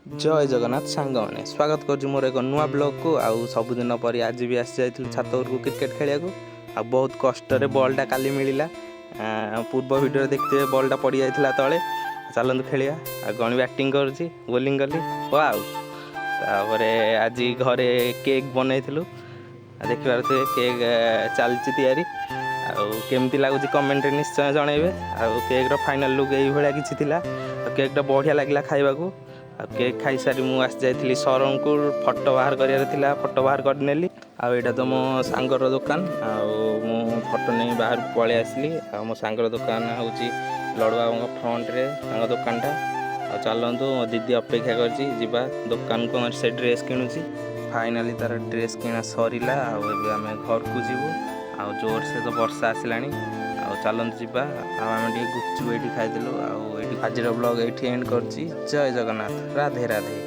ଜୟ ଜଗନ୍ନାଥ ସାଙ୍ଗମାନେ, ସ୍ୱାଗତ କରୁଛି ମୋର ଏକ ନୂଆ ବ୍ଲଗ୍କୁ। ଆଉ ସବୁଦିନ ପରି ଆଜି ବି ଆସି ଯାଇଥିଲୁ ଛାତ ଉପରକୁ କ୍ରିକେଟ୍ ଖେଳିବାକୁ। ଆଉ ବହୁତ କଷ୍ଟରେ ବଲ୍ଟା କାଲି ମିଳିଲା। ପୂର୍ବ ଭିଡ଼ିଓରେ ଦେଖିଥିବେ, ବଲ୍ଟା ପଡ଼ିଯାଇଥିଲା ତଳେ। ଚାଲନ୍ତୁ ଖେଳିବା। ଆଉ ଗଣି ବ୍ୟାଟିଂ କରୁଛି, ବୋଲିଂ କଲି ଓ ଆଉ ତାପରେ ଆଜି ଘରେ କେକ୍ ବନେଇଥିଲୁ। ଆଉ ଦେଖିପାରୁଥିବେ, କେକ୍ ଚାଲିଛି ତିଆରି। ଆଉ କେମିତି ଲାଗୁଛି କମେଣ୍ଟରେ ନିଶ୍ଚୟ ଜଣାଇବେ। ଆଉ କେକ୍ର ଫାଇନାଲ୍ ଲୁକ୍ ଏଇଭଳିଆ କିଛି ଥିଲା। ଆଉ କେକ୍ଟା ବଢ଼ିଆ ଲାଗିଲା ଖାଇବାକୁ। ଆଉ କେକ୍ ଖାଇସାରି ମୁଁ ଆସି ଯାଇଥିଲି ସରଙ୍କୁ, ଫଟୋ ବାହାର କରିବାର ଥିଲା, ଫଟୋ ବାହାର କରିନେଲି। ଆଉ ଏଇଟା ତ ମୋ ସାଙ୍ଗର ଦୋକାନ। ଆଉ ମୁଁ ଫଟୋ ନେଇ ବାହାରକୁ ପଳେଇ ଆସିଲି। ଆଉ ମୋ ସାଙ୍ଗର ଦୋକାନ ହେଉଛି ଲଡ଼ୁବାବାଙ୍କ ଫ୍ରଣ୍ଟରେ ତାଙ୍କ ଦୋକାନଟା। ଆଉ ଚାଲନ୍ତୁ, ମୋ ଦିଦି ଅପେକ୍ଷା କରିଛି, ଯିବା ଦୋକାନକୁ। ଆମର ସେ ଡ୍ରେସ୍ କିଣୁଛି। ଫାଇନାଲି ତାର ଡ୍ରେସ୍ କିଣା ସରିଲା। ଆଉ ଏବେ ଆମେ ଘରକୁ ଯିବୁ। ଆଉ ଜୋରସେ ତ ବର୍ଷା ଆସିଲାଣି। ଆଉ ଚାଲନ୍ତୁ ଯିବା। ଆଉ ଆମେ ଟିକେ ଗୁପଚୁପ ଏଇଠି ଖାଇଦେଲୁ। ଆଉ ଏଇଠି ଆଜିର ବ୍ଲଗ୍ ଏଇଠି ଏଣ୍ଡ କରୁଛି। ଜୟ ଜଗନ୍ନାଥ, ରାଧେ ରାଧେ।